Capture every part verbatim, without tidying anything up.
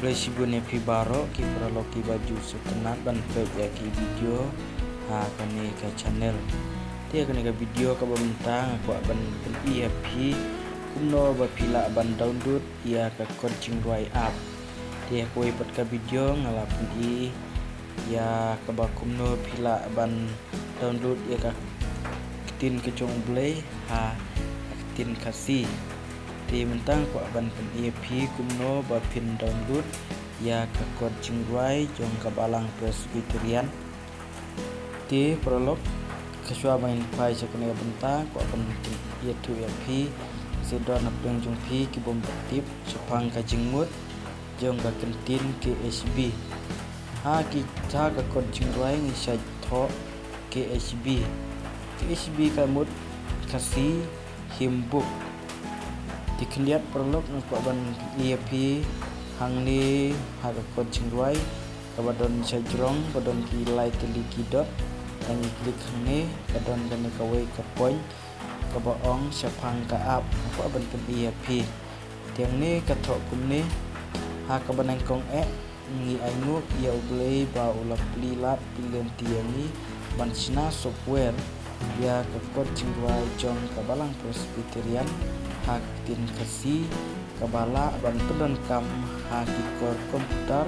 Khublei shibun ïa phi baroh ki paralok kiba ju sngewtynnat ban peit ïa ki video ha kane ka channel. Te kane ka video kaba mynta nga kwah ban pyni ïa phi kumno ba phi lah ban download ïa ka kot jingrwai app. Te ha kawei pat ka video nga la pyni ïa kaba kumno phi lah ban download ïa ka ktien ka jong U Blei ha ka ktien Khasi. Te mynta nga kwah ban pyni ïa phi kumno ba phin download ïa ka kot jingrwai jong ka Balang Presbyterian. Te paralok, ka shuwa ban phai sha kane ka bynta, kwah ban ïathuh ïa phi, sa don hapdeng jong phi ki bym pat tip shaphang ka jingmut jong ka kyntien K H B. Ha ki, ha ka kot jingrwai ngi shait thoh K H B. K H B ka mut Khasi Hymn Book. Te khyndiat paralok nga kwah ban pyni ïa phi hangne ha ka kot jingrwai kaba don sha jrong, ba don ki lai tylli ki dot. Tang ïa klik hangne, ka don kane kawei ka point kaba ong shaphang ka app. Nga kwah ban pyni ïa phi. Te hangne ka thoh kumne, ha kaba nyngkong eh, ngi ainguh ïa U Blei ba u la plie lad plie lynti ïa ngi ban shna software ïa ka kot jingrwai jong ka Balang Presbyterian ha ka ktien Khasi, kaba lah ban pyndonkam ha ki kor komputar,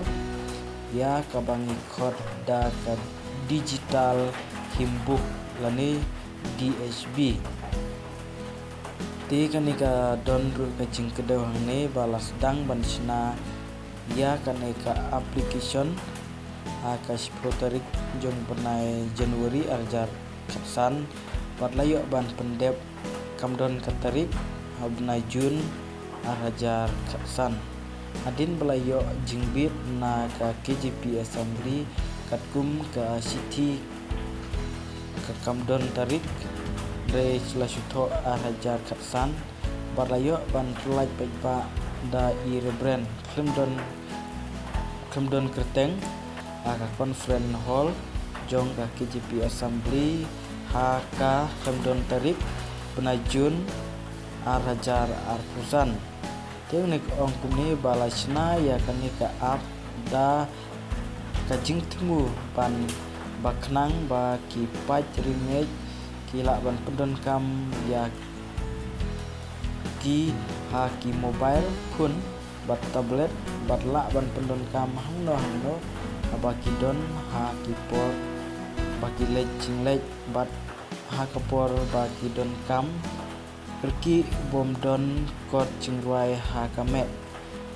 ïa kaba ngi khot da ka Digital Hymn Book lane D H B. Te kane ka don ruh ka jingkdew hangne ba la sdang ban shna ïa kane ka application ha ka shiphew tarik jong bnai January ar hajar khatsan, bad la ïoh ban pyndep kam don ka tarik ha u bnai June ar hajar khatsan. Hadien ba la ïoh jingbit na ka K J P Assembly katkum ka shithi ka kam don tarik, hynrei la shu thoh ar hajar khatsan, bad la ïoh ban pyllait paidbah da i Reverend khlem don, khlem don kyrteng ha ka conference hall jong ka K J P Assembly ha ka khlem don tarik bnai June ar hajar arphew san. Te ngi ong kumne ba la shna ïa kane ka app da ka jingthmu ban ba khnang ba ki paid riewngeit ki lah ban pyndonkam ïa ki ha ki mobile phone bad tablet, bad lah ban pyndonkam hangno hangno haba ki don ha ki por ba ki leit jingleit, bad ha ka por ba ki donkam, kyrkieh bym don kot jingrwai ha ka met.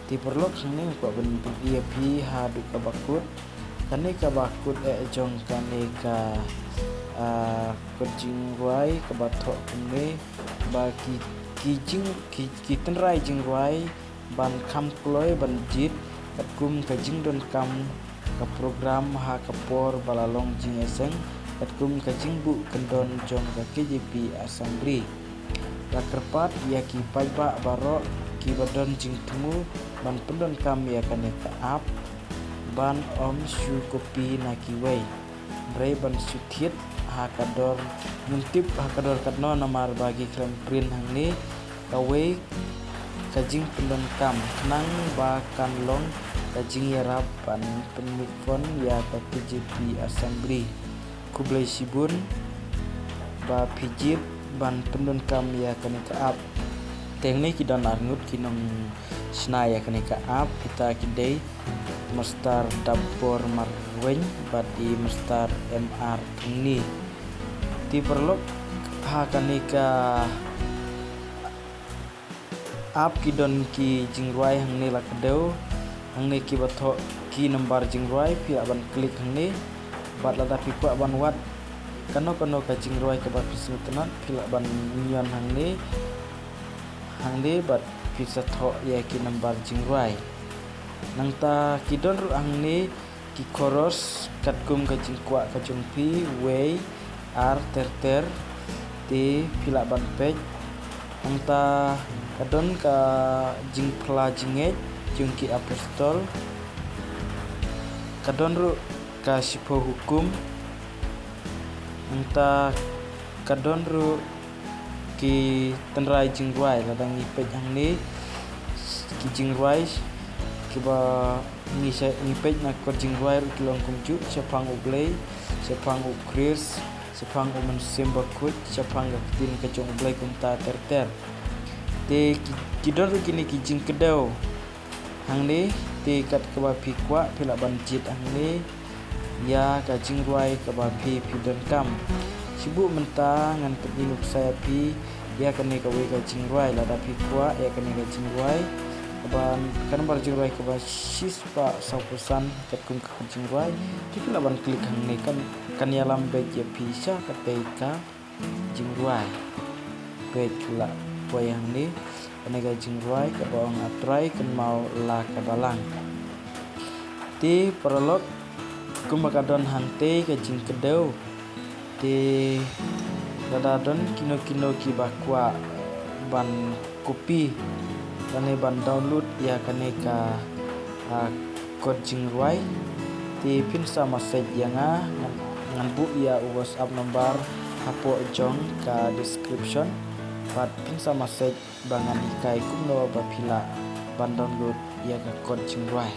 Te paralok, hangne nga kwah ban pyni ïa phi haduh kaba kut. Kane kaba kut eh jong kane ka, ah, kot jingrwai kaba thoh kumne ba ki, ki jing, ki, ki tynrai jingrwai ban kham kloi ban jied katkum ka jingdonkam ka program ha ka por ba la long jingïaseng katkum ka jingbuh kyndon jong ka K J P Assembly. La kyrpad ïa ki paidbah baroh kiba don jingthmu ban pyndonkam ïa kane ka app ban ym shu copy na kiwei, hynrei ban shu thied ha ka dor, ngim tip ha ka dor katno namar ba ki khlem print hangne. Kawei ka jingpyndonkam khnang ba kan long ka jingïarap ban pynmih phone ïa ka K J P Assembly. Khublei shibun ba phi jied ban pyndonkam ïa kane ka app. Te hangne ki don arngut ki nongshna ïa kane ka app, kita ki dei Mister Dabor Marwein bad i Mister M R Ni. Te paralok, ha kane ka app ki don ki jingrwai hangne la kdew, hangne kiba thoh ki nambar jingrwai, phi lah ban klik hangne. Bad lada phi kwah ban wad kano kano ka jingrwai kaba phi sngewtynnat, phi lah ban union hangne, hangne bad phi sa thoh ïa ki nambar jingrwai. Nangta ki don ruh hangne ki chorus katkum ka jingkwah ka jong phi, wei, ar, ter ter, te phi lah ban peit. Nangta ka don ka jingphla jingngeit jong ki apostol. Ka don ruh ka shiphew hukum. Nangta ka don ruh ki tynrai jingrwai, lada ngi peit hangne ki jingrwai, kiba ngi sha, ngi peit na kot jingrwai ruh ki long kumjuh, shaphang U Blei, shaphang U Khrist, shaphang U Mynsiem Bakhuid, shaphang ka ktien ka jong U Blei kumta ter ter. Te ki, ki don ruh kine ki jingkdew hangne, te kat kaba phi kwah phi lah ban jied hangne ïa ka jingrwai kaba phi, phi donkam. Shu buh mynta ngan pyni nuksa ïa phi ïa kane kawei ka jingrwai, lada phi kwah ïa kane ka jingrwai, kaba, ka nambar jingrwai kaba shispah sawphew san, katkum ka jingrwai. Te phi lah ban klik hangne, kan, kan ïalam beit ïa phi sha katei ka jingrwai. Peit, lah poi hangne, kane ka jingrwai kaba ong A Trai kynmaw la ka balang. Te paralok, kumba ka don hangtei ka jingkdew, te lada don kino kino kiba kwah ban copy lane ban download ïa kane ka, ah, kot jingrwai, te phin sa message ïa nga, ngan, ngan buh ïa u WhatsApp number hapoh jong ka description. Bad phin sa message ba ngan hikai kumno ba phi lah ban download ïa ka kot jingrwai.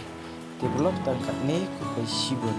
Te paralok, tang katne, khublei shibun.